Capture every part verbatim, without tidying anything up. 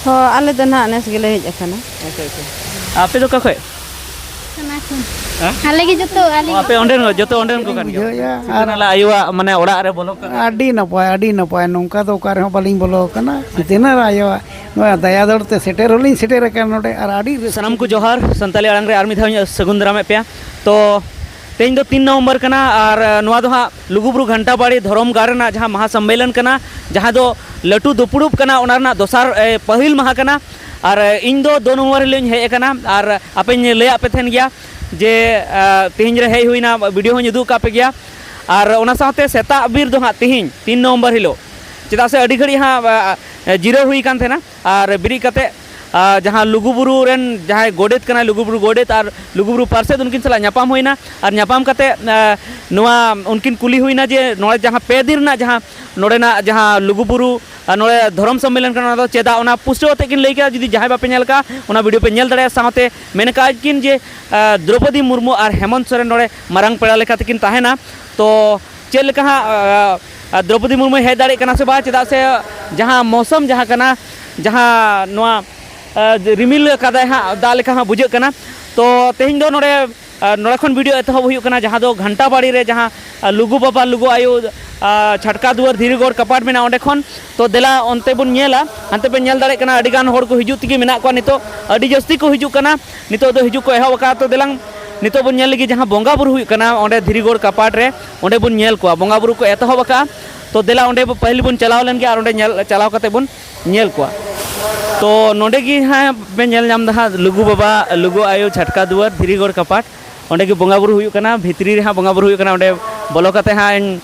ᱦᱚᱸ, ᱟᱞᱮ ᱫᱚ ᱱᱟᱦᱟᱜ ᱱᱮᱥ ᱜᱮᱞᱮ ᱦᱮᱡ ᱟᱠᱟᱱᱟ᱾ ᱟᱪᱪᱷᱟ, ᱟᱪᱪᱷᱟ᱾ ᱟᱯᱮ ᱫᱚ ᱚᱠᱟ ᱠᱷᱚᱡ? ᱦᱮᱸ? ᱟᱞᱮ ᱜᱮ ᱡᱚᱛᱚ, ᱟᱞᱮ ᱚ, ᱟᱯᱮ ᱚᱸᱰᱮᱱ ᱠᱚ, ᱡᱚᱛᱚ ᱚᱸᱰᱮᱱ ᱠᱚ ᱠᱟᱱ ᱜᱮᱭᱟ? ᱵᱩᱡᱷᱟᱹᱣᱮᱫᱼᱟ᱾ ᱟᱨ ᱟᱭᱳᱣᱟᱜ ᱢᱟᱱᱮ ᱚᱲᱟᱜ ᱨᱮ ᱵᱚᱞᱚ ᱠᱟᱱᱟ? ᱟᱹᱰᱤ ᱱᱟᱯᱟᱭ, ᱟᱹᱰᱤ ᱱᱟᱯᱟᱭ᱾ ᱱᱚᱝᱠᱟ ᱫᱚ ᱚᱠᱟ ᱨᱮᱦᱚᱸ ᱵᱟᱹᱞᱤᱧ ᱵᱚᱞᱚ ᱟᱠᱟᱱᱟ᱾ ᱛᱤᱱᱟᱹᱜ ᱟᱭᱳᱣᱟᱜ ᱱᱚᱣᱟ ᱫᱟᱭᱟ ᱫᱚᱲ ᱛᱮ ᱥᱮᱴᱮᱨ ᱦᱚᱸᱞᱤᱧ ᱥᱮᱴᱮᱨ ᱟᱠᱟᱱᱟ ᱱᱚᱰᱮ, ᱟᱨ ᱟᱹᱰᱤ ᱨᱟᱹᱥᱠᱟᱹ᱾ ᱥᱟᱱᱟᱢ ᱠᱚ ᱡᱚᱦᱟᱨ᱾ ᱥᱟᱱᱛᱟᱲᱤ ᱟᱲᱟᱝ ᱨᱮ ᱟᱨ ᱢᱤᱫ ᱫᱷᱟᱣ ᱤᱧ ᱥᱟᱹᱜᱩᱱ ᱫᱟᱨᱟᱢᱮᱫ ᱯᱮᱭᱟ᱾ ᱛᱚ, ᱛᱮᱦᱮᱧ ᱫᱚ ᱛᱤᱱ ᱱᱚᱵᱷᱮᱢᱵᱚᱨ ᱠᱟᱱᱟ, ᱟᱨ, ᱱᱚᱣᱟ ᱫᱚ ᱦᱟᱸᱜ ᱞᱩᱜᱩᱵᱩᱨᱩ ᱜᱷᱟᱱᱴᱟ ᱵᱟᱲᱮ ᱫᱷᱚᱨᱚᱢ ᱜᱟᱲ ᱨᱮᱱᱟᱜ ᱡᱟᱦᱟᱸ ᱢᱟᱦᱟ ᱥᱚᱢᱢᱮᱞᱚᱱ ᱠᱟᱱᱟ, ᱡᱟᱦᱟᱸ ᱫᱚ ᱞᱟᱹᱴᱩ ᱫᱩᱯᱲᱩᱵ ᱠᱟᱱᱟ, ᱚᱱᱟ ᱨᱮᱱᱟᱜ ᱫᱚᱥᱟᱨ, ᱮ, ᱯᱟᱹᱦᱤᱞ ᱢᱟᱦᱟ ᱠᱟᱱᱟ᱾ ᱟᱨ, ᱮ, ᱤᱧ ᱫᱚ ᱫᱩ ᱱᱚᱵᱷᱮᱢᱵᱚᱨ ᱦᱤᱞᱳᱜ ᱤᱧ ᱦᱮᱡ ᱟᱠᱟᱱᱟ, ᱟᱨ ᱟᱯᱮᱧ ᱞᱟᱹᱭᱟᱫ ᱯᱮ ᱛᱟᱦᱮᱱ ᱜᱮᱭᱟ ᱡᱮ, ᱮ, ᱛᱮᱦᱮᱧ ᱨᱮ ᱦᱮᱡ ᱦᱩᱭᱱᱟ, ᱵᱷᱤᱰᱤᱭᱳ ᱦᱚᱸᱧ ᱩᱫᱩᱜ ᱟᱠᱟᱫ ᱯᱮ ᱜᱮᱭᱟ᱾ ᱟᱨ ᱚᱱᱟ ᱥᱟᱶᱛᱮ ᱥᱮᱛᱟᱜ ᱵᱤᱨ ᱫᱚ ᱦᱟᱸᱜ ᱛᱮᱦᱮᱧ ᱛᱤᱱ ᱱᱚᱵᱷᱮᱢᱵᱚᱨ ᱦᱤᱞᱳᱜ, ᱪᱮᱫᱟᱜ ᱥᱮ ᱟᱹᱰᱤ ᱜᱷᱟᱹᱲᱤᱡ ᱦᱟᱸᱜ, ᱮ, ᱮ, ᱡᱤᱨᱟᱹᱣ ᱦᱩᱭ ᱠᱟᱱ ᱛᱟᱦᱮᱱᱟ, ᱟᱨ ᱵᱮᱨᱮᱫ ᱠᱟᱛᱮ, ᱟᱨ ᱡᱟᱦᱟᱸ ᱞᱩᱜᱩᱵᱩᱨᱩ ᱨᱮᱱ ᱡᱟᱦᱟᱸᱭ ᱜᱚᱰᱮᱛ ᱠᱟᱱᱟᱭ, ᱞᱩᱜᱩᱵᱩᱨᱩ ᱜᱚᱰᱮᱛ ᱟᱨ ᱞᱩᱜᱩᱵᱩᱨᱩ ᱯᱟᱨᱥᱮᱛ, ᱩᱱᱠᱤᱱ ᱥᱟᱞᱟᱜ ᱧᱟᱯᱟᱢ ᱦᱩᱭᱱᱟ᱾ ᱟᱨ ᱧᱟᱯᱟᱢ ᱠᱟᱛᱮ, ᱟᱨ ᱱᱚᱣᱟ ᱩᱱᱠᱤᱱ ᱠᱩᱞᱤ ᱦᱩᱭᱱᱟ ᱡᱮ ᱱᱚᱰᱮ ᱡᱟᱦᱟᱸ ᱯᱮ ᱫᱤᱱ ᱨᱮᱱᱟᱜ ᱡᱟᱦᱟᱸ ᱱᱚᱰᱮᱱᱟᱜ ᱡᱟᱦᱟᱸ ᱞᱩᱜᱩᱵᱩᱨᱩ, ᱟᱨ ᱱᱚᱰᱮ ᱫᱷᱚᱨᱚᱢ ᱥᱚᱢᱢᱮᱞᱚᱱ ᱠᱟᱱᱟ, ᱚᱱᱟ ᱫᱚ ᱪᱮᱫᱟᱜ, ᱚᱱᱟ ᱯᱩᱥᱴᱟᱹᱣ ᱠᱟᱛᱮ ᱠᱤᱱ ᱞᱟᱹᱭ ᱠᱮᱫᱟ᱾ ᱡᱩᱫᱤ ᱡᱟᱦᱟᱸᱭ ᱵᱟᱯᱮ ᱧᱮᱞ ᱠᱟᱜᱼᱟ, ᱚᱱᱟ ᱵᱷᱤᱰᱤᱭᱳ ᱯᱮ ᱧᱮᱞ ᱫᱟᱲᱮᱭᱟᱜᱼᱟ᱾ ᱥᱟᱶᱛᱮ ᱢᱮᱱ ᱠᱟᱜᱼᱟ ᱠᱤᱱ ᱡᱮ, ᱟᱨ ᱫᱨᱚᱯᱚᱫᱤ ᱢᱩᱨᱢᱩ ᱟᱨ ᱦᱮᱢᱚᱱᱛ ᱥᱚᱨᱮᱱ ᱱᱚᱰᱮ ᱢᱟᱨᱟᱝ ᱯᱮᱲᱟ ᱞᱮᱠᱟ ᱛᱮᱠᱤᱱ ᱛᱟᱦᱮᱱᱟ᱾ ᱛᱚ ᱪᱮᱫ ᱞᱮᱠᱟ ᱦᱟᱸᱜ, ᱟᱨ, ᱟᱨ ᱫᱨᱚᱯᱚᱫᱤ ᱢᱩᱨᱢᱩᱭ ᱦᱮᱡ ᱫᱟᱲᱮᱭᱟᱜ ᱠᱟᱱᱟ ᱥᱮ ᱵᱟᱝ? ᱪᱮᱫᱟᱜ ᱥᱮ ᱡᱟᱦᱟᱸ ᱢᱳᱥᱚᱢ ᱡᱟᱦᱟᱸ ᱠᱟᱱᱟ, ᱡᱟᱦᱟᱸ ᱱᱚᱣᱟ, ᱟᱨ ᱨᱤᱢᱤᱞ ᱠᱟᱫᱟᱭ ᱦᱟᱸᱜ, ᱫᱟᱜ ᱞᱮᱠᱟ ᱦᱟᱸᱜ ᱵᱩᱡᱷᱟᱹᱜ ᱠᱟᱱᱟ᱾ ᱛᱚ ᱛᱮᱦᱮᱧ ᱫᱚ ᱱᱚᱰᱮ, ᱟᱨ ᱱᱚᱰᱮ ᱠᱷᱚᱱ ᱵᱷᱤᱰᱤᱭᱳ ᱮᱛᱚᱦᱚᱵ ᱦᱩᱭᱩᱜ ᱠᱟᱱᱟ, ᱡᱟᱦᱟᱸ ᱫᱚ ᱜᱷᱟᱱᱴᱟ ᱵᱟᱲᱤ ᱨᱮ ᱡᱟᱦᱟᱸ, ᱟᱨ ᱞᱩᱜᱩ ᱵᱟᱵᱟ, ᱞᱩᱜᱩ ᱟᱭᱳ, ᱟᱨ ᱪᱷᱟᱴᱠᱟ ᱫᱩᱣᱟᱹᱨ ᱫᱷᱤᱨᱤ ᱜᱚᱲ ᱠᱟᱯᱟᱴ ᱢᱮᱱᱟᱜᱼᱟ, ᱚᱸᱰᱮ ᱠᱷᱚᱱ᱾ ᱛᱚ ᱫᱮᱞᱟ ᱚᱱᱛᱮ ᱵᱚᱱ ᱧᱮᱞᱟ, ᱦᱟᱱᱛᱮ ᱯᱮ ᱧᱮᱞ ᱫᱟᱲᱮᱭᱟᱜ ᱠᱟᱱᱟ, ᱟᱹᱰᱤ ᱜᱟᱱ ᱦᱚᱲ ᱠᱚ ᱦᱤᱡᱩᱜ ᱛᱮᱜᱮ ᱢᱮᱱᱟᱜ ᱠᱚᱣᱟ ᱱᱤᱛᱚᱜ, ᱟᱹᱰᱤ ᱡᱟᱹᱥᱛᱤ ᱠᱚ ᱦᱤᱡᱩᱜ ᱠᱟᱱᱟ᱾ ᱱᱤᱛᱚᱜ ᱫᱚ ᱦᱤᱡᱩᱜ ᱠᱚ ᱮᱦᱚᱵ ᱟᱠᱟᱫᱼᱟ᱾ ᱛᱚ ᱫᱮᱞᱟᱝ ᱱᱤᱛᱚᱜ ᱵᱚᱱ ᱧᱮᱞ ᱞᱮᱜᱮ ᱡᱟᱦᱟᱸ ᱵᱚᱸᱜᱟ ᱵᱩᱨᱩ ᱦᱩᱭᱩᱜ ᱠᱟᱱᱟ ᱚᱸᱰᱮ ᱫᱷᱤᱨᱤ ᱜᱚᱲ ᱠᱟᱯᱟᱴ ᱨᱮ, ᱚᱸᱰᱮ ᱵᱚᱱ ᱧᱮᱞ ᱠᱚᱣᱟ, ᱵᱚᱸᱜᱟ ᱵᱩᱨᱩ ᱠᱚ ᱮᱛᱚᱦᱚᱵ ᱟᱠᱟᱫᱼᱟ᱾ ᱛᱚ ᱫᱮᱞᱟ ᱚᱸᱰᱮ ᱵᱚ-, ᱯᱟᱹᱦᱤᱞ ᱵᱚᱱ ᱪᱟᱞᱟᱣ ᱞᱮᱱ ᱜᱮ ᱟᱨ ᱚᱸᱰᱮ ᱧᱮᱞ, ᱪᱟᱞᱟᱣ ᱠᱟᱛᱮ ᱵᱚᱱ ᱧᱮᱞ ᱠᱚᱣᱟ᱾ ᱛᱚ ᱱᱚᱰᱮ ᱜᱮ ᱦᱟᱸᱜ ᱯᱮ ᱧᱮᱞ ᱧᱟᱢ ᱮᱫᱟ ᱦᱟᱸᱜ ᱞᱩᱜᱩ ᱵᱟᱵᱟ, ᱞᱩᱜᱩ ᱟᱭᱳ ᱪᱷᱟᱴᱠᱟ ᱫᱩᱣᱟᱹᱨ ᱫᱷᱤᱨᱤ ᱜᱚᱲ ᱠᱟᱯᱟᱴ, ᱚᱸᱰᱮ ᱜᱮ ᱵᱚᱸᱜᱟ ᱵᱩᱨᱩ ᱦᱩᱭᱩᱜ ᱠᱟᱱᱟ, ᱵᱷᱤᱛᱨᱤ ᱨᱮ ᱦᱟᱸᱜ ᱵᱚᱸᱜᱟ ᱵᱩᱨᱩ ᱦᱩᱭᱩᱜ ᱠᱟᱱᱟ, ᱚᱸᱰᱮ ᱵᱚᱞᱚ ᱠᱟᱛᱮ ᱦᱟᱸᱜ ᱤᱧ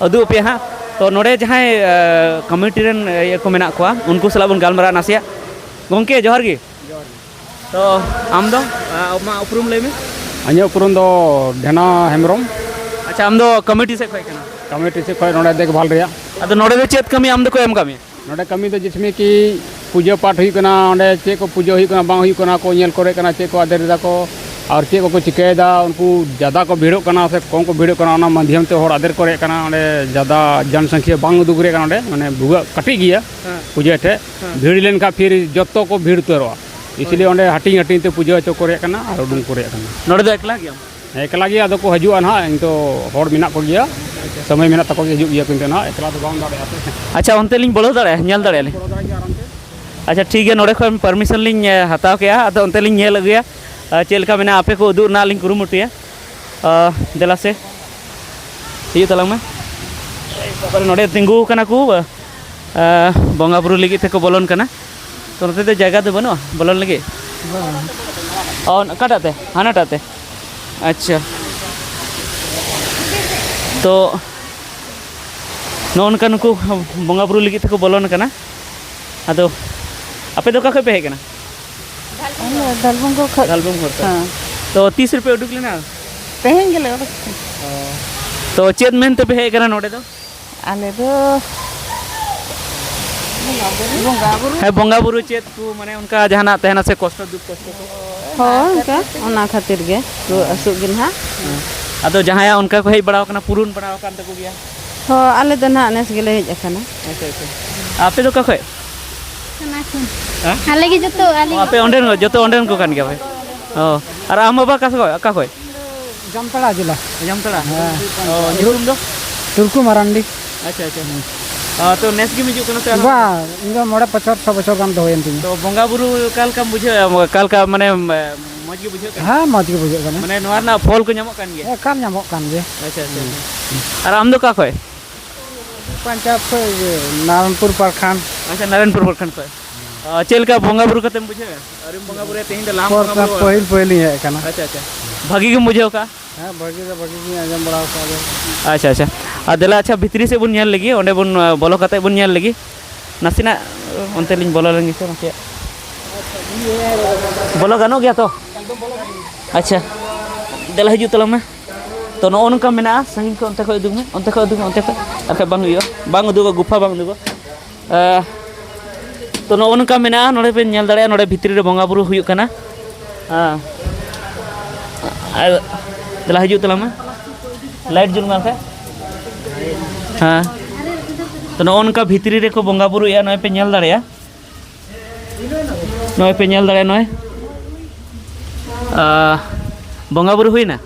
ᱩᱫᱩᱜ ᱟᱯᱮᱭᱟ ᱦᱟᱸᱜ᱾ ᱛᱚ ᱱᱚᱰᱮ ᱡᱟᱦᱟᱸᱭ, ᱟᱸ, ᱠᱚᱢᱤᱴᱤ ᱨᱮᱱ, ᱟᱸ, ᱤᱭᱟᱹ ᱠᱚ ᱢᱮᱱᱟᱜ ᱠᱚᱣᱟ, ᱩᱱᱠᱩ ᱥᱟᱞᱟᱜ ᱵᱚᱱ ᱜᱟᱞᱢᱟᱨᱟᱜᱼᱟ ᱱᱟᱥᱮᱭᱟᱜ᱾ ᱜᱚᱢᱠᱮ, ᱡᱚᱦᱟᱨ ᱜᱮ᱾ ᱡᱚᱦᱟᱨ ᱜᱮ᱾ ᱛᱚ ᱟᱢ ᱫᱚ, ᱟᱸ, ᱟᱢᱟᱜ ᱩᱯᱨᱩᱢ ᱞᱟᱹᱭ ᱢᱮ᱾ ᱤᱧᱟᱹᱜ ᱩᱯᱨᱩᱢ ᱫᱚ ᱰᱷᱮᱱᱟ ᱦᱮᱢᱵᱨᱚᱢ᱾ ᱟᱪᱪᱷᱟ, ᱟᱢ ᱫᱚ ᱠᱚᱢᱤᱴᱤ ᱥᱮᱫ ᱠᱷᱚᱡ ᱠᱟᱱᱟ? ᱠᱚᱢᱤᱴᱤ ᱥᱮᱫ ᱠᱷᱚᱡ ᱱᱚᱰᱮ ᱫᱮᱠᱷᱵᱷᱟᱞ ᱨᱮᱭᱟᱜ᱾ ᱟᱫᱚ ᱱᱚᱰᱮ ᱫᱚ ᱪᱮᱫ ᱠᱟᱹᱢᱤ ᱟᱢ ᱫᱚᱠᱚ ᱮᱢ ᱠᱟᱜ ᱢᱮᱭᱟ? ᱱᱚᱰᱮ ᱠᱟᱹᱢᱤ ᱫᱚ ᱡᱮᱥᱢᱮ ᱠᱤ ᱯᱩᱡᱟᱹ ᱯᱟᱴ ᱦᱩᱭᱩᱜ ᱠᱟᱱᱟ, ᱚᱸᱰᱮ ᱪᱮᱫ ᱠᱚ ᱯᱩᱡᱟᱹ ᱦᱩᱭᱩᱜ ᱠᱟᱱᱟ, ᱵᱟᱝ ᱦᱩᱭᱩᱜ ᱠᱟᱱᱟ, ᱠᱚ ᱧᱮᱞ ᱠᱚᱨᱮ ᱠᱟᱱᱟ, ᱪᱮᱫ ᱠᱚ ᱟᱫᱮᱨ ᱮᱫᱟ ᱠᱚ, ᱟᱨ ᱪᱮᱫ ᱠᱚᱠᱚ ᱪᱤᱠᱟᱹᱭᱮᱫᱟ, ᱩᱱᱠᱩ ᱡᱟᱫᱟ ᱠᱚ ᱵᱷᱤᱲᱚᱜ ᱠᱟᱱᱟ ᱥᱮ ᱠᱚᱢ ᱠᱚ ᱵᱷᱤᱲᱚᱜ ᱠᱟᱱᱟ, ᱚᱱᱟ ᱢᱟᱫᱽᱫᱷᱚᱢ ᱛᱮ ᱦᱚᱲ ᱟᱫᱮᱨ ᱠᱚ ᱨᱮᱭᱟᱜ ᱠᱟᱱᱟ᱾ ᱚᱸᱰᱮ ᱡᱟᱫᱟ ᱡᱚᱱᱥᱚᱝᱠᱷᱭᱟ ᱵᱟᱝ ᱩᱫᱩᱜ ᱨᱮᱭᱟᱜ ᱠᱟᱱᱟ᱾ ᱚᱸᱰᱮ ᱢᱟᱱᱮ ᱵᱷᱩᱜᱟᱹᱜ ᱠᱟᱹᱴᱤᱡ ᱜᱮᱭᱟ᱾ ᱦᱮᱸ᱾ ᱯᱩᱡᱟᱹ ᱴᱷᱮᱡ ᱦᱮᱸ᱾ ᱵᱷᱤᱲ ᱞᱮᱱᱠᱷᱟᱱ ᱯᱷᱤᱨ ᱡᱚᱛᱚ ᱠᱚ ᱵᱷᱤᱲ ᱩᱛᱟᱹᱨᱚᱜᱼᱟ᱾ ᱤᱥᱞᱤᱭᱮ ᱚᱸᱰᱮ ᱦᱟᱹᱴᱤᱧ ᱦᱟᱹᱴᱤᱧ ᱛᱮ ᱯᱩᱡᱟᱹ ᱦᱚᱪᱚ ᱠᱚ ᱨᱮᱭᱟᱜ ᱠᱟᱱᱟ ᱟᱨ ᱩᱰᱩᱝ ᱠᱚ ᱨᱮᱭᱟᱜ ᱠᱟᱱᱟ᱾ ᱱᱚᱰᱮ ᱫᱚ ᱮᱠᱞᱟ ᱜᱮᱭᱟᱢ? ᱮᱠᱞᱟ ᱜᱮ, ᱟᱫᱚ ᱠᱚ ᱦᱤᱡᱩᱜᱼᱟ ᱱᱟᱦᱟᱜ, ᱤᱧ ᱛᱚ ᱦᱚᱲ ᱢᱮᱱᱟᱜ ᱠᱚᱜᱮᱭᱟ, ᱥᱚᱢᱚᱭ ᱢᱮᱱᱟᱜ ᱛᱟᱠᱚ ᱜᱮ, ᱦᱤᱡᱩᱜ ᱜᱮᱭᱟ ᱠᱚ ᱮᱱᱛᱮ ᱱᱟᱦᱟᱜ, ᱮᱠᱞᱟ ᱫᱚ ᱵᱟᱢ ᱫᱟᱲᱮᱭᱟᱜᱼᱟ ᱥᱮ᱾ ᱟᱪᱪᱷᱟ, ᱚᱱᱛᱮ ᱞᱤᱧ ᱵᱚᱞᱚ ᱫᱟᱲᱮᱭᱟᱜᱼᱟ, ᱧᱮᱞ ᱫᱟᱲᱮᱭᱟᱜᱼᱟ ᱞᱤᱧ? ᱵᱚᱞᱚ ᱫᱟᱲᱮᱭᱟᱜ ᱜᱮᱭᱟ ᱟᱨᱟᱢ ᱛᱮ᱾ ᱟᱪᱪᱷᱟ, ᱴᱷᱤᱠ ᱜᱮᱭᱟ, ᱱᱚᱰᱮ ᱠᱷᱚᱱ ᱯᱟᱨᱢᱤᱥᱚᱱ ᱞᱤᱧ, ᱮ, ᱦᱟᱛᱟᱣ ᱠᱮᱜᱼᱟ, ᱟᱫᱚ ᱚᱱᱛᱮ ᱞᱤᱧ ᱧᱮᱞ ᱟᱹᱜᱩᱭᱟ, ᱮ, ᱪᱮᱫ ᱞᱮᱠᱟ ᱢᱮᱱᱟᱜᱼᱟ, ᱟᱯᱮ ᱠᱚ ᱩᱫᱩᱜ ᱨᱮᱱᱟᱜ ᱞᱤᱧ ᱠᱩᱨᱩᱢᱩᱴᱩᱭᱟ᱾ ᱮ, ᱫᱮᱞᱟ ᱥᱮ, ᱦᱤᱡᱩᱜ ᱛᱟᱞᱟᱝ ᱢᱮ᱾ ᱱᱚᱰᱮ ᱛᱤᱸᱜᱩ ᱠᱟᱱᱟ ᱠᱚ, ᱮ, ᱵᱚᱸᱜᱟ ᱵᱩᱨᱩ ᱞᱟᱹᱜᱤᱫ ᱛᱮᱠᱚ ᱵᱚᱞᱚᱱ ᱠᱟᱱᱟ᱾ ᱛᱚ, ᱱᱚᱛᱮ ᱫᱚ ᱡᱟᱭᱜᱟ ᱫᱚ ᱵᱟᱹᱱᱩᱜᱼᱟ ᱵᱚᱞᱚᱱ ᱞᱟᱹᱜᱤᱫ? ᱵᱟᱝ᱾ ᱚ, ᱚᱠᱟᱴᱟᱜ ᱛᱮ? ᱦᱟᱱᱟᱴᱟᱜ ᱛᱮ? ᱟᱪᱪᱷᱟ᱾ ᱛᱚ, ᱱᱚᱜᱼᱚ ᱱᱚᱝᱠᱟ ᱱᱩᱠᱩ ᱵᱚᱸᱜᱟ ᱵᱩᱨᱩ ᱞᱟᱹᱜᱤᱫ ᱛᱮᱠᱚ ᱵᱚᱞᱚᱱ ᱠᱟᱱᱟ᱾ ᱟᱫᱚ, ᱟᱯᱮ ᱫᱚ ᱚᱠᱟ ᱠᱷᱚᱡ ᱯᱮ ᱦᱮᱡ ᱠᱟᱱᱟ? ᱟᱞᱮ ᱫᱷᱟᱞᱵᱷᱩᱝᱜᱚ ᱠᱷᱚᱡ᱾ ᱫᱷᱟᱞᱵᱷᱩᱝᱜᱚ ᱠᱷᱚᱡ᱾ ᱦᱮᱸ᱾ ᱛᱚ, ᱛᱤᱥ ᱨᱮᱯᱮ ᱩᱰᱩᱠ ᱞᱮᱱᱟ? ᱛᱮᱦᱮᱧ ᱜᱮᱞᱮ ᱩᱰᱩᱠ ᱠᱟᱱᱟ᱾ ᱚ᱾ ᱛᱚ, ᱪᱮᱫ ᱢᱮᱱ ᱛᱮᱯᱮ ᱦᱮᱡ ᱠᱟᱱᱟ ᱱᱚᱰᱮ ᱫᱚ? ᱟᱞᱮ ᱫᱚ ᱵᱚᱸᱜᱟ ᱵᱩᱨᱩ᱾ ᱦᱮᱸ, ᱵᱚᱸᱜᱟ ᱵᱩᱨᱩ ᱪᱮᱫ ᱠᱚ, ᱢᱟᱱᱮ, ᱚᱱᱠᱟ ᱡᱟᱦᱟᱱᱟᱜ ᱛᱟᱦᱮᱱᱟ ᱥᱮ ᱠᱚᱥᱴᱚ, ᱫᱩᱠ ᱠᱚᱥᱴᱚ ᱠᱚ? ᱦᱳᱭ, ᱚᱱᱠᱟ, ᱚᱱᱟ ᱠᱷᱟᱹᱛᱤᱨ ᱜᱮ ᱨᱩᱣᱟᱹᱜ ᱦᱟᱹᱥᱩᱜ ᱜᱮ ᱱᱟᱦᱟᱜ᱾ ᱦᱮᱸ᱾ ᱟᱫᱚ ᱡᱟᱦᱟᱸᱭᱟᱜ ᱚᱱᱠᱟ ᱠᱚ ᱦᱮᱡ ᱵᱟᱲᱟ ᱟᱠᱟᱱᱟ, ᱯᱩᱨᱩᱱ ᱵᱟᱲᱟ ᱟᱠᱟᱱ ᱛᱟᱠᱚ ᱜᱮᱭᱟ? ᱦᱳᱭ, ᱟᱞᱮ ᱫᱚ ᱱᱟᱦᱟᱜ ᱱᱮᱥ ᱜᱮᱞᱮ ᱦᱮᱡ ᱟᱠᱟᱱᱟ᱾ ᱟᱪᱪᱷᱟ, ᱟᱪᱪᱷᱟ᱾ ᱟᱯᱮ ᱫᱚ ᱚᱠᱟ ᱠᱷᱚᱡ? ᱦᱮᱸ? ᱟᱞᱮ ᱜᱮ ᱡᱚᱛᱚ, ᱟᱞᱮ ᱚ, ᱜᱮ᱾ ᱟᱯᱮ ᱚᱸᱰᱮᱱ ᱠᱚ, ᱡᱚᱛᱚ ᱚᱸᱰᱮᱱ ᱠᱚ ᱠᱟᱱ ᱜᱮᱭᱟ ᱯᱮ? ᱚ, ᱟᱨ ᱟᱢ ᱵᱟᱵᱟ ᱚᱠᱟ ᱠᱷᱚᱡ, ᱚᱠᱟ ᱠᱷᱚᱡ? ᱡᱟᱢᱛᱟᱲᱟ ᱡᱮᱞᱟ᱾ ᱡᱟᱢᱛᱟᱲᱟ? ᱦᱮᱸ᱾ ᱚ, ᱧᱩᱛᱩᱢ ᱫᱚ? ᱴᱩᱨᱠᱩ ᱢᱟᱨᱟᱱᱰᱤ᱾ ᱟᱪᱪᱷᱟ, ᱟᱪᱪᱷᱟ᱾ ᱚ, ᱛᱚ ᱱᱮᱥ ᱜᱮᱢ ᱦᱤᱡᱩᱜ ᱠᱟᱱᱟ ᱥᱮ ᱟᱨᱦᱚᱸ? ᱵᱟᱝ, ᱤᱧ ᱫᱚ ᱢᱚᱬᱮ ᱵᱚᱪᱷᱚᱨ, ᱪᱷᱚ ᱵᱚᱪᱷᱚᱨ ᱜᱟᱱ ᱫᱚ ᱦᱩᱭᱮᱱ ᱛᱤᱧᱟ᱾ ᱛᱚ ᱵᱚᱸᱜᱟ ᱵᱩᱨᱩ ᱚᱠᱟ ᱞᱮᱠᱟᱢ ᱵᱩᱡᱷᱟᱹᱣᱮᱫᱼᱟ? ᱚᱠᱟ ᱞᱮᱠᱟ, ᱢᱟᱱᱮ, ᱢᱚᱡᱽ ᱜᱮ ᱵᱩᱡᱷᱟᱹᱜ ᱠᱟᱱᱟ? ᱦᱮᱸ, ᱢᱚᱡᱽ ᱜᱮ ᱵᱩᱡᱷᱟᱹᱜ ᱠᱟᱱᱟ᱾ ᱢᱟᱱᱮ ᱱᱚᱣᱟ ᱨᱮᱱᱟᱜ ᱯᱷᱚᱞ ᱠᱚ ᱧᱟᱢᱚᱜ ᱠᱟᱱ ᱜᱮᱭᱟ? ᱮᱠᱟᱞ ᱧᱟᱢᱚᱜ ᱠᱟᱱ ᱜᱮᱭᱟ᱾ ᱟᱪᱪᱷᱟ, ᱟᱪᱪᱷᱟ, ᱦᱩᱸ᱾ ᱟᱪᱪᱷᱟ᱾ ᱟᱨ ᱟᱢ ᱫᱚ ᱚᱠᱟ ᱠᱷᱚᱡ? ᱯᱚᱧᱪᱟᱭᱮᱛ ᱠᱷᱚᱡ ᱜᱮ, ᱱᱟᱨᱟᱭᱚᱱᱯᱩᱨ ᱯᱨᱚᱠᱷᱚᱸᱰ᱾ ᱟᱪᱪᱷᱟ, ᱱᱟᱨᱟᱭᱚᱱᱯᱩᱨ ᱯᱨᱚᱠᱷᱚᱸᱰ ᱠᱷᱚᱡ᱾ ᱚ, ᱪᱮᱫ ᱞᱮᱠᱟ ᱵᱚᱸᱜᱟ ᱵᱩᱨᱩ ᱠᱟᱛᱮᱢ ᱵᱩᱡᱷᱟᱹᱣᱮᱫᱼᱟ? ᱟᱹᱣᱨᱤᱢ ᱵᱚᱸᱜᱟ ᱵᱩᱨᱩᱭᱟ, ᱛᱮᱦᱮᱧ ᱫᱚ ᱞᱟᱦᱟᱢ ᱯᱚᱨ-, ᱵᱚᱸᱜᱟ ᱵᱩᱨᱩᱜᱼᱟ? ᱯᱟᱹᱦᱤᱞ, ᱯᱟᱹᱦᱤᱞ ᱤᱧ ᱦᱮᱡ ᱟᱠᱟᱱᱟ᱾ ᱟᱪᱪᱷᱟ, ᱟᱪᱪᱷᱟ᱾ ᱵᱷᱟᱹᱜᱤ ᱜᱮᱢ ᱵᱩᱡᱷᱟᱹᱣ ᱠᱟᱜᱼᱟ? ᱦᱮᱸ, ᱵᱷᱟᱹᱜᱤ ᱫᱚ ᱵᱷᱟᱹᱜᱤ ᱜᱤᱧ ᱟᱸᱡᱚᱢ ᱵᱟᱲᱟ ᱟᱠᱟᱫ ᱜᱮᱭᱟ᱾ ᱟᱪᱪᱷᱟ, ᱟᱪᱪᱷᱟ᱾ ᱟᱨ ᱫᱮᱞᱟ, ᱟᱪᱪᱷᱟ, ᱵᱷᱤᱛᱨᱤ ᱥᱮᱫ ᱵᱚᱱ ᱧᱮᱞ ᱞᱮᱜᱮ, ᱚᱸᱰᱮ ᱵᱚᱱ, ᱟᱸ, ᱵᱚᱞᱚ ᱠᱟᱛᱮ ᱵᱚᱱ ᱧᱮᱞ ᱞᱮᱜᱮ᱾ ᱱᱟᱥᱮᱱᱟᱜ ᱚᱱᱛᱮ ᱞᱤᱧ ᱵᱚᱞᱚ ᱞᱮᱱ ᱜᱮᱥᱮ, ᱱᱟᱥᱮᱭᱟᱜ᱾ ᱵᱚᱞᱚ ᱜᱟᱱᱚᱜ ᱜᱮᱭᱟ ᱛᱚ? ᱟᱪᱪᱷᱟ, ᱫᱮᱞᱟ ᱦᱤᱡᱩᱜ ᱛᱟᱞᱟᱝ ᱢᱮ᱾ ᱛᱚ, ᱱᱚᱜᱼᱚ ᱱᱚᱝᱠᱟ ᱢᱮᱱᱟᱜᱼᱟ, ᱥᱟᱺᱜᱤᱧ ᱠᱷᱚᱱ ᱚᱱᱛᱮ ᱠᱷᱚᱱ ᱩᱫᱩᱜ ᱢᱮ, ᱚᱱᱛᱮ ᱠᱷᱚᱱ ᱩᱫᱩᱜ ᱢᱮ, ᱚᱱᱛᱮ ᱠᱷᱚᱱ, ᱟᱨ ᱵᱟᱠᱷᱟᱡ ᱵᱟᱝ ᱦᱩᱭᱩᱜᱼᱟ, ᱵᱟᱝ ᱩᱫᱩᱜᱚᱜᱼᱟ, ᱜᱩᱯᱷᱟ ᱵᱟᱝ ᱩᱫᱩᱜᱚᱜᱼᱟ᱾ ᱟᱸ, ᱛᱚ, ᱱᱚᱜᱼᱚ ᱱᱚᱝᱠᱟ ᱢᱮᱱᱟᱜᱼᱟ, ᱱᱚᱰᱮ ᱵᱮᱱ ᱧᱮᱞ ᱫᱟᱲᱮᱭᱟᱜᱼᱟ, ᱱᱚᱰᱮ ᱵᱷᱤᱛᱨᱤ ᱨᱮ ᱵᱚᱸᱜᱟ ᱵᱩᱨᱩ ᱦᱩᱭᱩᱜ ᱠᱟᱱᱟ᱾ ᱟᱸ, ᱟᱨ ᱫᱮᱞᱟ ᱦᱤᱡᱩᱜ ᱛᱟᱞᱟᱝ ᱢᱮ, ᱞᱟᱭᱤᱴ ᱡᱩᱞ ᱢᱮ ᱵᱟᱠᱷᱟᱡ᱾ ᱦᱮᱸ, ᱛᱚ ᱱᱚᱜᱼᱚ ᱱᱚᱝᱠᱟ ᱵᱷᱤᱛᱨᱤ ᱨᱮᱠᱚ ᱵᱚᱸᱜᱟ ᱵᱩᱨᱩᱭᱮᱫᱼᱟ, ᱱᱚᱜᱼᱚᱭ ᱯᱮ ᱧᱮᱞ ᱫᱟᱲᱮᱭᱟᱜᱼᱟ᱾ ᱱᱚᱜᱼᱚᱭ ᱯᱮ ᱧᱮᱞ ᱫᱟᱲᱮᱭᱟᱜᱼᱟ, ᱱᱚᱜᱼᱚᱭ ᱟᱸ, ᱵᱚᱸᱜᱟ ᱵᱩᱨᱩ ᱦᱩᱭᱱᱟ᱾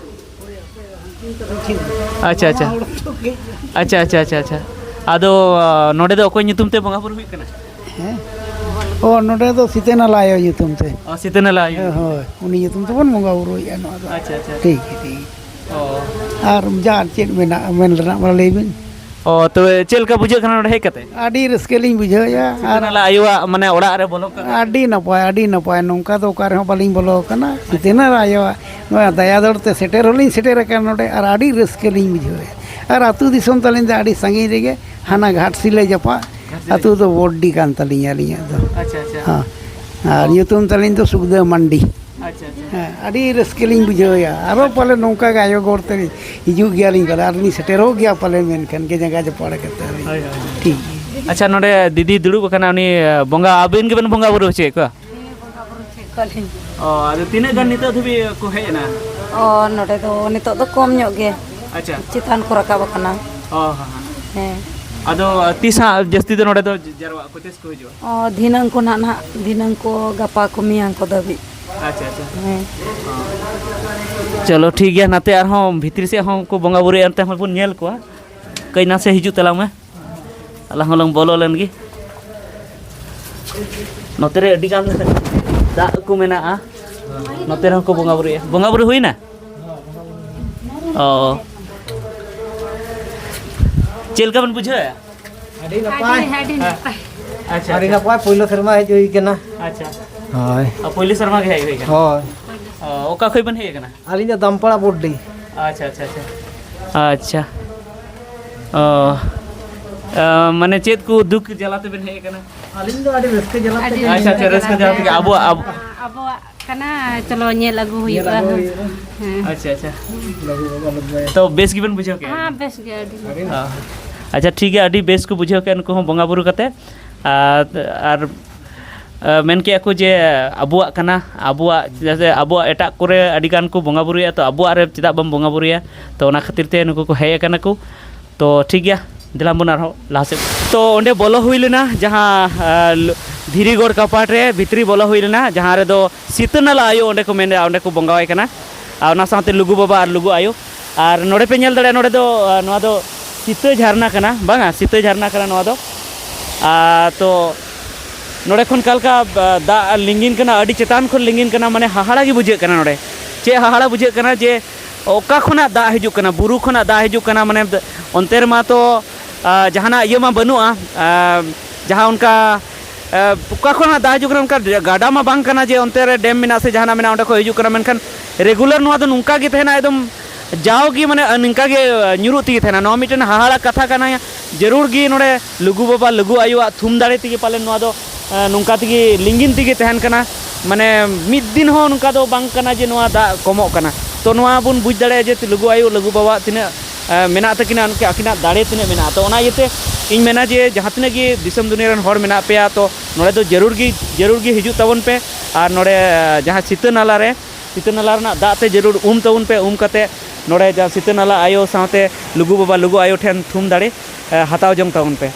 ᱟᱪᱪᱷᱟ, ᱟᱪᱪᱷᱟ᱾ ᱟᱪᱪᱷᱟ, ᱟᱪᱪᱷᱟ, ᱟᱪᱪᱷᱟ, ᱟᱪᱪᱷᱟ᱾ ᱟᱫᱚ ᱟᱸ, ᱱᱚᱰᱮ ᱫᱚ ᱚᱠᱚᱭ ᱧᱩᱛᱩᱢ ᱛᱮ ᱵᱚᱸᱜᱟ ᱵᱩᱨᱩ ᱦᱩᱭᱩᱜ ᱠᱟᱱᱟ? ᱦᱮᱸ᱾ ᱚ, ᱱᱚᱰᱮ ᱫᱚ ᱥᱤᱛᱟᱹ ᱱᱟᱞᱟ ᱟᱭᱳ ᱧᱩᱛᱩᱢ ᱛᱮ᱾ ᱚ, ᱥᱤᱛᱟᱹ ᱱᱟᱞᱟ ᱟᱭᱳ᱾ ᱦᱮᱸ, ᱦᱳᱭ, ᱩᱱᱤ ᱧᱩᱛᱩᱢ ᱛᱮᱵᱚᱱ ᱵᱚᱸᱜᱟ ᱵᱩᱨᱩᱭᱮᱫᱼᱟ ᱱᱚᱣᱟ ᱫᱚ᱾ ᱟᱪᱪᱷᱟ, ᱟᱪᱪᱷᱟ᱾ ᱴᱷᱤᱠ ᱜᱮ, ᱴᱷᱤᱠ ᱜᱮ᱾ ᱚ᱾ ᱟᱨ ᱡᱟᱦᱟᱸ ᱪᱮᱫ ᱢᱮᱱᱟᱜᱼᱟ, ᱢᱮᱱ ᱨᱮᱱᱟᱜ ᱢᱟ ᱞᱟᱹᱭ ᱵᱤᱱ᱾ ᱚ, ᱛᱚᱵᱮ ᱪᱮᱫ ᱞᱮᱠᱟ ᱵᱩᱡᱷᱟᱹᱜ ᱠᱟᱱᱟ ᱱᱚᱰᱮ ᱦᱮᱡ ᱠᱟᱛᱮ? ᱟᱹᱰᱤ ᱨᱟᱹᱥᱠᱟᱹ ᱞᱤᱧ ᱵᱩᱡᱷᱟᱹᱣᱮᱫᱼᱟ᱾ ᱥᱤᱛᱟᱹ ᱟᱨ ᱱᱟᱞᱟ ᱟᱭᱳᱣᱟᱜ ᱢᱟᱱᱮ ᱚᱲᱟᱜ ᱨᱮ ᱵᱚᱞᱚ ᱠᱟᱛᱮ? ᱟᱹᱰᱤ ᱱᱟᱯᱟᱭ, ᱟᱹᱰᱤ ᱱᱟᱯᱟᱭ᱾ ᱱᱚᱝᱠᱟ ᱫᱚ ᱚᱠᱟ ᱨᱮᱦᱚᱸ ᱵᱟᱹᱞᱤᱧ ᱵᱚᱞᱚ ᱟᱠᱟᱱᱟ᱾ ᱥᱤᱛᱟᱹ ᱱᱟᱞᱟ ᱟᱭᱳᱣᱟᱜ ᱱᱚᱣᱟ ᱫᱟᱭᱟ ᱫᱚᱲ ᱛᱮ ᱥᱮᱴᱮᱨ ᱦᱚᱸᱞᱤᱧ ᱥᱮᱴᱮᱨ ᱟᱠᱟᱱᱟ ᱱᱚᱰᱮ, ᱟᱨ ᱟᱹᱰᱤ ᱨᱟᱹᱥᱠᱟᱹ ᱞᱤᱧ ᱵᱩᱡᱷᱟᱹᱣᱮᱫᱼᱟ᱾ ᱟᱨ ᱟᱹᱛᱩ ᱫᱤᱥᱚᱢ ᱛᱟᱹᱞᱤᱧ ᱫᱚ ᱟᱹᱰᱤ ᱥᱟᱺᱜᱤᱧ ᱨᱮᱜᱮ, ᱦᱟᱱᱟ ᱜᱷᱟᱴᱥᱤᱞᱟᱹ ᱡᱟᱯᱟᱜ ᱜᱷᱟᱴᱥᱤᱞᱟᱹ᱾ ᱟᱹᱛᱩ ᱫᱚ ᱵᱚᱰᱰᱤ ᱠᱟᱱ ᱛᱟᱹᱞᱤᱧᱟ ᱟᱹᱞᱤᱧᱟᱜ ᱫᱚ᱾ ᱟᱪᱪᱷᱟ, ᱟᱪᱪᱷᱟ᱾ ᱦᱮᱸ᱾ ᱟᱨ ᱚ᱾ ᱧᱩᱛᱩᱢ ᱛᱟᱹᱞᱤᱧ ᱫᱚ ᱥᱩᱠᱫᱟᱹ ᱢᱟᱱᱰᱤ᱾ ᱟᱪᱪᱷᱟ, ᱟᱪᱪᱷᱟ᱾ ᱦᱮᱸ, ᱟᱹᱰᱤ ᱨᱟᱹᱥᱠᱟᱹ ᱞᱤᱧ ᱵᱩᱡᱷᱟᱹᱣᱮᱫᱼᱟ᱾ ᱟᱨᱚ ᱟᱪᱪᱷᱟ᱾ ᱯᱟᱞᱮ ᱱᱚᱝᱠᱟ ᱜᱮ ᱟᱭᱳ ᱜᱚᱲ ᱛᱮ ᱦᱤᱡᱩᱜ ᱜᱮᱭᱟᱞᱤᱧ ᱯᱟᱞᱮ, ᱟᱨ ᱞᱤᱧ ᱥᱮᱴᱮᱨᱚᱜ ᱜᱮᱭᱟ ᱯᱟᱞᱮ, ᱢᱮᱱᱠᱷᱟᱱ ᱜᱮ ᱡᱟᱸᱜᱟ ᱡᱟᱯᱟᱲ ᱠᱟᱛᱮ ᱟᱹᱞᱤᱧ᱾ ᱦᱳᱭ, ᱦᱳᱭ, ᱦᱳᱭ᱾ ᱴᱷᱤᱠ ᱜᱮᱭᱟ᱾ ᱟᱪᱪᱷᱟ, ᱱᱚᱰᱮ ᱫᱤᱫᱤ ᱫᱩᱲᱩᱵ ᱟᱠᱟᱱᱟ, ᱩᱱᱤ ᱵᱚᱸᱜᱟ, ᱟᱹᱵᱤᱱ ᱜᱮᱵᱮᱱ ᱵᱚᱸᱜᱟ ᱵᱩᱨᱩ ᱦᱚᱪᱚᱭᱮᱫ ᱠᱚᱣᱟ? ᱦᱮᱸ, ᱵᱚᱸᱜᱟ ᱵᱩᱨᱩ ᱦᱚᱪᱚᱭᱮᱫ ᱠᱚᱣᱟᱞᱤᱧ᱾ ᱚ, ᱟᱫᱚ ᱛᱤᱱᱟᱹᱜ ᱜᱟᱱ ᱱᱤᱛᱚᱜ ᱫᱷᱟᱹᱵᱤᱡ ᱠᱚ ᱦᱮᱡ ᱮᱱᱟ? ᱚ, ᱱᱚᱰᱮ ᱫᱚ ᱱᱤᱛᱚᱜ ᱫᱚ ᱠᱚᱢ ᱧᱚᱜ ᱜᱮ᱾ ᱟᱪᱪᱷᱟ᱾ ᱪᱮᱛᱟᱱ ᱠᱚ ᱨᱟᱠᱟᱵ ᱟᱠᱟᱱᱟ᱾ ᱚ, ᱦᱚᱸ, ᱦᱚᱸ᱾ ᱦᱮᱸ᱾ ᱟᱫᱚ ᱛᱤᱥ ᱦᱟᱸᱜ ᱡᱟᱹᱥᱛᱤ ᱫᱚ ᱱᱚᱰᱮ ᱫᱚ ᱡᱟᱨᱣᱟᱜ ᱠᱚ, ᱛᱤᱥ ᱠᱚ ᱦᱤᱡᱩᱜᱼᱟ? ᱚ, ᱫᱷᱤᱱᱟᱹᱝ ᱠᱚ ᱱᱟᱦᱟᱜ, ᱱᱟᱦᱟᱜ, ᱫᱷᱤᱱᱟᱹᱝ ᱠᱚ, ᱜᱟᱯᱟ ᱠᱚ, ᱢᱮᱭᱟᱝ ᱠᱚ ᱫᱷᱟᱹᱵᱤᱡ᱾ ᱟᱪᱪᱷᱟ, ᱟᱪᱪᱷᱟ᱾ ᱦᱮᱸ᱾ ᱪᱚᱞᱚ, ᱴᱷᱤᱠ ᱜᱮᱭᱟ, ᱱᱟᱛᱮ ᱟᱨᱦᱚᱸ ᱵᱷᱤᱛᱨᱤ ᱥᱮᱫ ᱦᱚᱸ ᱩᱱᱠᱩ ᱵᱚᱸᱜᱟ ᱵᱩᱨᱩᱭᱟ, ᱚᱱᱛᱮ ᱦᱚᱸ ᱵᱚᱱ ᱧᱮᱞ ᱠᱚᱣᱟ᱾ ᱠᱟᱹᱡ ᱱᱟᱥᱮ ᱦᱤᱡᱩᱜ ᱛᱟᱞᱟᱝ ᱢᱮ, ᱟᱞᱟᱝ ᱦᱚᱸᱞᱟᱝ ᱵᱚᱞᱚ ᱞᱮᱱ ᱜᱮ᱾ ᱱᱚᱛᱮ ᱨᱮ ᱟᱹᱰᱤ ᱜᱟᱱ ᱫᱟᱜ ᱠᱚ ᱢᱮᱱᱟᱜᱼᱟ, ᱱᱚᱛᱮ ᱨᱮᱦᱚᱸ ᱠᱚ ᱵᱚᱸᱜᱟ ᱵᱩᱨᱩᱭᱟ᱾ ᱵᱚᱸᱜᱟ ᱵᱩᱨᱩ ᱦᱩᱭᱱᱟ? ᱚ, ᱪᱮᱫ ᱞᱮᱠᱟ ᱵᱮᱱ ᱵᱩᱡᱷᱟᱹᱣᱮᱫᱼᱟ? ᱟᱹᱰᱤ ᱱᱟᱯᱟᱭ᱾ ᱟᱹᱰᱤ, ᱟᱹᱰᱤ ᱱᱟᱯᱟᱭ᱾ ᱟᱪᱪᱷᱟ, ᱟᱹᱰᱤ ᱟᱪᱪᱷᱟ᱾ ᱱᱟᱯᱟᱭ, ᱯᱳᱭᱞᱳ ᱥᱮᱨᱢᱟ ᱦᱮᱡ ᱦᱩᱭ ᱠᱟᱱᱟ᱾ ᱟᱪᱪᱷᱟ᱾ ᱦᱳᱭ᱾ ᱚ, ᱯᱳᱭᱞᱳ ᱥᱮᱨᱢᱟ ᱜᱮ ᱦᱮᱡ ᱦᱩᱭ ᱠᱟᱱᱟ? ᱦᱳᱭ᱾ ᱚ, ᱚᱠᱟ ᱠᱷᱚᱡ ᱵᱮᱱ ᱦᱮᱡ ᱟᱠᱟᱱᱟ? ᱟᱹᱞᱤᱧ ᱫᱚ ᱫᱟᱢᱯᱟᱲᱟ ᱵᱚᱰᱰᱤ᱾ ᱟᱪᱪᱷᱟ, ᱟᱪᱪᱷᱟ, ᱟᱪᱪᱷᱟ᱾ ᱟᱪᱪᱷᱟ᱾ ᱚ, ᱟ, ᱢᱟᱱᱮ ᱪᱮᱫ ᱠᱚ ᱫᱩᱠ ᱡᱟᱞᱟ ᱛᱮᱵᱮᱱ ᱦᱮᱡ ᱟᱠᱟᱱᱟ? ᱟᱹᱞᱤᱧ ᱫᱚ ᱟᱹᱰᱤ ᱨᱟᱹᱥᱠᱟᱹ ᱡᱟᱞᱟ ᱛᱮ ᱟᱹᱰᱤ ᱜᱮ ᱟᱪᱪᱷᱟ, ᱟᱪᱪᱷᱟ, ᱨᱟᱹᱥᱠᱟᱹ ᱡᱟᱞᱟ ᱛᱮᱜᱮ ᱟᱵᱚᱣᱟᱜ, ᱟᱵᱚ ᱟᱵᱚᱣᱟᱜ ᱠᱟᱱᱟ, ᱪᱚᱞᱚ ᱧᱮᱞ ᱟᱹᱜᱩ ᱧᱮᱞ ᱦᱩᱭᱩᱜᱼᱟ᱾ ᱟᱹᱜᱩ ᱦᱩᱭᱩᱜᱼᱟ᱾ ᱦᱮᱸ᱾ ᱟᱪᱪᱷᱟ, ᱟᱪᱪᱷᱟ᱾ ᱛᱚ ᱵᱮᱥ ᱜᱮᱵᱮᱱ ᱵᱩᱡᱷᱟᱹᱣ ᱠᱮᱜᱼᱟ? ᱦᱮᱸ, ᱵᱮᱥ ᱜᱮ, ᱟᱹᱰᱤ ᱢᱚᱡᱽ᱾ ᱚ᱾ ᱟᱪᱪᱷᱟ, ᱴᱷᱤᱠ ᱜᱮᱭᱟ, ᱟᱹᱰᱤ ᱵᱮᱥ ᱠᱚ ᱵᱩᱡᱷᱟᱹᱣ ᱠᱮᱜᱼᱟ ᱱᱩᱠᱩ ᱦᱚᱸ ᱵᱚᱸᱜᱟ ᱵᱩᱨᱩ ᱠᱟᱛᱮ᱾ ᱟᱨ, ᱟᱨ ᱟᱸ, ᱢᱮᱱ ᱠᱮᱜᱼᱟ ᱠᱚ ᱡᱮ ᱟᱵᱚᱣᱟᱜ ᱠᱟᱱᱟ, ᱟᱵᱚᱣᱟᱜ, ᱪᱮᱫᱟᱜ ᱥᱮ ᱟᱵᱚᱣᱟᱜ ᱮᱴᱟᱜ ᱠᱚᱨᱮ ᱟᱹᱰᱤ ᱜᱟᱱ ᱠᱚ ᱵᱚᱸᱜᱟ ᱵᱩᱨᱩᱭᱟ, ᱛᱚ ᱟᱵᱚᱣᱟᱜ ᱨᱮ ᱪᱮᱫᱟᱜ ᱵᱟᱢ ᱵᱚᱸᱜᱟ ᱵᱩᱨᱩᱭᱟ? ᱛᱚ ᱚᱱᱟ ᱠᱷᱟᱹᱛᱤᱨ ᱛᱮ ᱱᱩᱠᱩ ᱠᱚ ᱦᱮᱡ ᱟᱠᱟᱱᱟ ᱠᱚ᱾ ᱛᱚ ᱴᱷᱤᱠ ᱜᱮᱭᱟ, ᱫᱮᱞᱟ ᱵᱚᱱ ᱟᱨᱦᱚᱸ ᱞᱟᱦᱟ ᱥᱮᱫ᱾ ᱛᱚ ᱚᱸᱰᱮ ᱵᱚᱞᱚ ᱦᱩᱭ ᱞᱮᱱᱟ, ᱡᱟᱦᱟᱸ, ᱟᱸ, ᱫᱷᱤᱨᱤᱜᱚᱲ ᱠᱟᱯᱟᱴ ᱨᱮ ᱵᱷᱤᱛᱨᱤ ᱵᱚᱞᱚ ᱦᱩᱭ ᱞᱮᱱᱟ, ᱡᱟᱦᱟᱸ ᱨᱮᱫᱚ ᱥᱤᱛᱟᱹ ᱱᱟᱞᱟ ᱟᱭᱳ ᱚᱸᱰᱮ ᱠᱚ ᱢᱮᱱᱟ, ᱚᱸᱰᱮ ᱠᱚ ᱵᱚᱸᱜᱟᱣᱟᱭ ᱠᱟᱱᱟ᱾ ᱟᱨ ᱚᱱᱟ ᱥᱟᱶᱛᱮ ᱞᱩᱜᱩ ᱵᱟᱵᱟ ᱟᱨ ᱞᱩᱜᱩ ᱟᱭᱳ᱾ ᱟᱨ ᱱᱚᱰᱮ ᱯᱮ ᱧᱮᱞ ᱫᱟᱲᱮᱭᱟᱜᱼᱟ, ᱱᱚᱰᱮ ᱫᱚ, ᱟᱸ, ᱱᱚᱣᱟ ᱫᱚ ᱥᱤᱛᱟᱹ ᱡᱷᱟᱨᱱᱟ ᱠᱟᱱᱟ, ᱵᱟᱝᱟ? ᱥᱤᱛᱟᱹ ᱡᱷᱟᱨᱱᱟ ᱠᱟᱱᱟ ᱱᱚᱣᱟ ᱫᱚ᱾ ᱟᱨ ᱛᱚ ᱱᱚᱰᱮ ᱠᱷᱚᱱ ᱚᱠᱟ ᱞᱮᱠᱟ, ᱟᱸ, ᱫᱟᱜ ᱞᱤᱸᱜᱤᱱ ᱠᱟᱱᱟ, ᱟᱹᱰᱤ ᱪᱮᱛᱟᱱ ᱠᱷᱚᱱ ᱞᱤᱸᱜᱤᱱ ᱠᱟᱱᱟ, ᱢᱟᱱᱮ ᱦᱟᱦᱟᱲᱟ ᱜᱮ ᱵᱩᱡᱷᱟᱹᱜ ᱠᱟᱱᱟ ᱱᱚᱰᱮ᱾ ᱪᱮᱫ ᱦᱟᱦᱟᱲᱟ ᱵᱩᱡᱷᱟᱹᱜ ᱠᱟᱱᱟ ᱡᱮ ᱚᱠᱟ ᱠᱷᱚᱱᱟᱜ ᱫᱟᱜ ᱦᱤᱡᱩᱜ ᱠᱟᱱᱟ, ᱵᱩᱨᱩ ᱠᱷᱚᱱᱟᱜ ᱫᱟᱜ ᱦᱤᱡᱩᱜ ᱠᱟᱱᱟ, ᱢᱟᱱᱮ ᱚᱱᱛᱮ ᱨᱮᱢᱟ ᱛᱚ, ᱟᱸ, ᱡᱟᱦᱟᱱᱟᱜ ᱤᱭᱟᱹ ᱢᱟ ᱵᱟᱹᱱᱩᱜᱼᱟ, ᱟᱸ, ᱡᱟᱦᱟᱸ ᱚᱱᱠᱟ, ᱟᱸ, ᱚᱠᱟ ᱠᱷᱚᱱᱟᱜ ᱫᱟᱜ ᱦᱤᱡᱩᱜ ᱠᱟᱱᱟ, ᱚᱱᱠᱟ ᱜᱟᱰᱟ ᱢᱟ ᱵᱟᱝ ᱠᱟᱱᱟ ᱡᱮ ᱚᱱᱛᱮ ᱨᱮ ᱰᱮᱢ ᱢᱮᱱᱟᱜᱼᱟ ᱥᱮ ᱡᱟᱦᱟᱱᱟᱜ ᱢᱮᱱᱟᱜᱼᱟ, ᱚᱸᱰᱮ ᱠᱷᱚᱱ ᱦᱤᱡᱩᱜ ᱠᱟᱱᱟ, ᱢᱮᱱᱠᱷᱟᱱ ᱨᱮᱜᱩᱞᱟᱨ ᱱᱚᱣᱟ ᱫᱚ ᱱᱚᱝᱠᱟ ᱜᱮ ᱛᱟᱦᱮᱱᱟ, ᱮᱠᱫᱚᱢ ᱡᱟᱣ ᱜᱮ, ᱢᱟᱱᱮ, ᱱᱤᱝᱠᱟ ᱜᱮ, ᱟᱸ, ᱧᱩᱨᱩᱜ ᱛᱮᱜᱮ ᱛᱟᱦᱮᱱᱟ᱾ ᱱᱚᱣᱟ ᱢᱤᱫᱴᱮᱱ ᱦᱟᱦᱟᱲᱟ ᱠᱟᱛᱷᱟ ᱠᱟᱱᱟ, ᱡᱟᱹᱨᱩᱲ ᱜᱮ ᱱᱚᱰᱮ ᱞᱩᱜᱩ ᱵᱟᱵᱟ, ᱞᱩᱜᱩ ᱟᱭᱳᱣᱟᱜ ᱛᱷᱩᱢ ᱫᱟᱲᱮ ᱛᱮᱜᱮ ᱯᱟᱞᱮᱱ ᱱᱚᱣᱟ ᱫᱚ, ᱟᱸ, ᱱᱚᱝᱠᱟ ᱛᱮᱜᱮ ᱞᱤᱸᱜᱤᱱ ᱛᱮᱜᱮ ᱛᱟᱦᱮᱱ ᱠᱟᱱᱟ᱾ ᱢᱟᱱᱮ ᱢᱤᱫ ᱫᱤᱱ ᱦᱚᱸ ᱱᱚᱝᱠᱟ ᱫᱚ ᱵᱟᱝ ᱠᱟᱱᱟ ᱡᱮ ᱱᱚᱣᱟ ᱫᱟᱜ ᱠᱚᱢᱚᱜ ᱠᱟᱱᱟ᱾ ᱛᱚ ᱱᱚᱣᱟ ᱵᱚᱱ ᱵᱩᱡᱽ ᱫᱟᱲᱮᱭᱟᱜᱼᱟ ᱡᱮ ᱞᱩᱜᱩ ᱟᱭᱳ, ᱞᱩᱜᱩ ᱵᱟᱵᱟᱣᱟᱜ ᱛᱤᱱᱟᱹᱜ, ᱟᱸ, ᱢᱮᱱᱟᱜ ᱛᱟᱹᱠᱤᱱᱟ, ᱩᱱᱠᱤᱱ ᱟᱹᱠᱤᱱᱟᱜ ᱫᱟᱲᱮ ᱛᱤᱱᱟᱹᱜ ᱢᱮᱱᱟᱜᱼᱟ᱾ ᱛᱚ ᱚᱱᱟ ᱤᱭᱟᱹᱛᱮ ᱤᱧ ᱢᱮᱱᱟ ᱡᱮ ᱡᱟᱦᱟᱸ ᱛᱤᱱᱟᱹᱜ ᱜᱮ ᱫᱤᱥᱚᱢ ᱫᱩᱱᱤᱭᱟᱹ ᱨᱮᱱ ᱦᱚᱲ ᱢᱮᱱᱟᱜ ᱯᱮᱭᱟ, ᱛᱚ ᱱᱚᱰᱮ ᱫᱚ ᱡᱟᱹᱨᱩᱲ ᱜᱮ, ᱡᱟᱹᱨᱩᱲ ᱜᱮ ᱦᱤᱡᱩᱜ ᱛᱟᱵᱚᱱ ᱯᱮ᱾ ᱟᱨ ᱱᱚᱰᱮ, ᱟᱸ, ᱡᱟᱦᱟᱸ ᱥᱤᱛᱟᱹ ᱱᱟᱞᱟ ᱨᱮ, ᱥᱤᱛᱟᱹ ᱱᱟᱞᱟ ᱨᱮᱱᱟᱜ ᱫᱟᱜ ᱛᱮ ᱡᱟᱹᱨᱩᱲ ᱩᱢ ᱛᱟᱵᱚᱱ ᱯᱮ᱾ ᱩᱢ ᱠᱟᱛᱮ ᱱᱚᱰᱮ ᱡᱟᱦᱟᱸ ᱥᱤᱛᱟᱹ ᱱᱟᱞᱟ ᱟᱭᱳ ᱥᱟᱶᱛᱮ ᱞᱩᱜᱩ ᱵᱟᱵᱟ, ᱞᱩᱜᱩ ᱟᱭᱳ ᱴᱷᱮᱱ ᱛᱷᱩᱢ ᱫᱟᱲᱮ, ᱮ, ᱦᱟᱛᱟᱣ ᱡᱚᱝ ᱛᱟᱵᱚᱱ ᱯᱮ᱾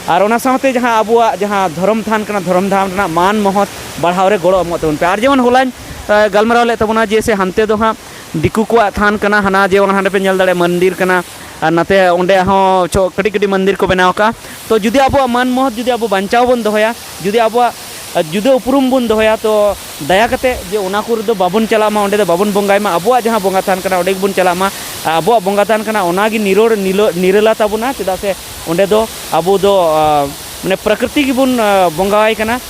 ᱟᱨ ᱚᱱᱟ ᱥᱟᱶᱛᱮ ᱡᱟᱦᱟᱸ ᱟᱵᱚᱣᱟᱜ ᱡᱟᱦᱟᱸ ᱫᱷᱚᱨᱚᱢ ᱛᱷᱟᱱ ᱠᱟᱱᱟ, ᱫᱷᱚᱨᱚᱢ ᱛᱷᱟᱱ ᱨᱮᱱᱟᱜ ᱢᱟᱱ ᱢᱚᱦᱚᱛ ᱵᱟᱲᱦᱟᱣ ᱨᱮ ᱜᱚᱲᱚ ᱮᱢᱚᱜ ᱛᱟᱵᱚᱱ ᱯᱮ᱾ ᱟᱨ ᱡᱮᱢᱚᱱ ᱦᱚᱞᱟᱧ, ᱮ, ᱜᱟᱞᱢᱟᱨᱟᱣ ᱞᱮᱫ ᱛᱟᱵᱚᱱᱟ ᱡᱮ ᱥᱮ ᱦᱟᱱᱛᱮ ᱫᱚ ᱦᱟᱸᱜ ᱫᱤᱠᱩ ᱠᱚᱣᱟᱜ ᱛᱷᱟᱱ ᱠᱟᱱᱟ, ᱦᱟᱱᱟ ᱡᱮ ᱵᱟᱝ ᱦᱟᱸᱰᱮ ᱯᱮ ᱧᱮᱞ ᱫᱟᱲᱮᱭᱟᱜᱼᱟ ᱢᱚᱱᱫᱤᱨ ᱠᱟᱱᱟ, ᱟᱨ ᱱᱟᱛᱮ ᱚᱸᱰᱮ ᱦᱚᱸ ᱪᱚ ᱠᱟᱹᱴᱤᱡ ᱠᱟᱹᱴᱤᱡ ᱢᱚᱱᱫᱤᱨ ᱠᱚ ᱵᱮᱱᱟᱣ ᱟᱠᱟᱫᱼᱟ᱾ ᱛᱚ ᱡᱩᱫᱤ ᱟᱵᱚᱣᱟᱜ ᱢᱟᱹᱱ ᱢᱚᱦᱚᱛ ᱡᱩᱫᱤ ᱟᱵᱚ ᱵᱟᱧᱪᱟᱣ ᱵᱚᱱ ᱫᱚᱦᱚᱭᱟ, ᱡᱩᱫᱤ ᱟᱵᱚᱣᱟᱜ, ᱟᱨ ᱡᱩᱫᱟᱹ ᱩᱯᱨᱩᱢ ᱵᱚᱱ ᱫᱚᱦᱚᱭᱟ, ᱛᱚ ᱫᱟᱭᱟ ᱠᱟᱛᱮ ᱡᱮ ᱚᱱᱟ ᱠᱚᱨᱮ ᱫᱚ ᱵᱟᱵᱚᱱ ᱪᱟᱞᱟᱜ ᱢᱟ, ᱚᱸᱰᱮ ᱫᱚ ᱵᱟᱵᱚᱱ ᱵᱚᱸᱜᱟᱭ ᱢᱟ, ᱟᱵᱚᱣᱟᱜ ᱡᱟᱦᱟᱸ ᱵᱚᱸᱜᱟ ᱛᱷᱟᱱ ᱠᱟᱱᱟ ᱚᱸᱰᱮ ᱜᱮᱵᱚᱱ ᱪᱟᱞᱟᱜ ᱢᱟ᱾ ᱟᱨ ᱟᱵᱚᱣᱟᱜ ᱵᱚᱸᱜᱟ ᱛᱷᱟᱱ ᱠᱟᱱᱟ ᱚᱱᱟ ᱜᱮ ᱱᱤᱨᱚᱲ, ᱱᱤᱞᱟᱹ-, ᱱᱤᱨᱟᱹᱞᱟ ᱛᱟᱵᱚᱱᱟ, ᱪᱮᱫᱟᱜ ᱥᱮ ᱚᱸᱰᱮ ᱫᱚ ᱟᱵᱚ ᱫᱚ, ᱟᱸ, ᱢᱟᱱᱮ ᱯᱨᱚᱠᱨᱤᱛᱤ ᱜᱮᱵᱚᱱ, ᱟᱸ, ᱵᱚᱸᱜᱟᱣᱟᱭ ᱠᱟᱱᱟ᱾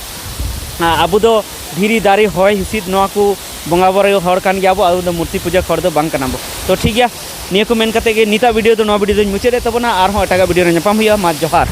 ᱟᱸ, ᱟᱵᱚ ᱫᱚ ᱫᱷᱤᱨᱤ, ᱫᱟᱨᱮ, ᱦᱚᱭ ᱦᱤᱸᱥᱤᱫ ᱱᱚᱣᱟ ᱠᱚ ᱵᱚᱸᱜᱟ ᱵᱩᱨᱩ ᱦᱚᱲ ᱠᱟᱱ ᱜᱮᱭᱟ ᱵᱚ, ᱟᱵᱚ ᱫᱚ ᱢᱩᱨᱛᱤ ᱯᱩᱡᱟᱹ ᱦᱚᱲ ᱫᱚ ᱵᱟᱝ ᱠᱟᱱᱟ ᱵᱚ᱾ ᱛᱚ ᱴᱷᱤᱠ ᱜᱮᱭᱟ, ᱱᱤᱭᱟᱹ ᱠᱚ ᱢᱮᱱ ᱠᱟᱛᱮ ᱜᱮ ᱱᱤᱛᱟᱜ ᱵᱷᱤᱰᱤᱭᱳ ᱫᱚ ᱱᱚᱣᱟ ᱵᱷᱤᱰᱤᱭᱳ ᱫᱚᱧ ᱢᱩᱪᱟᱹᱫ ᱮᱫ ᱛᱟᱵᱚᱱᱟ᱾ ᱟᱨᱦᱚᱸ ᱮᱴᱟᱜᱟᱜ ᱵᱷᱤᱰᱤᱭᱳ ᱨᱮ ᱧᱟᱯᱟᱢ ᱦᱩᱭᱩᱜᱼᱟ᱾ ᱢᱟ ᱡᱚᱦᱟᱨ᱾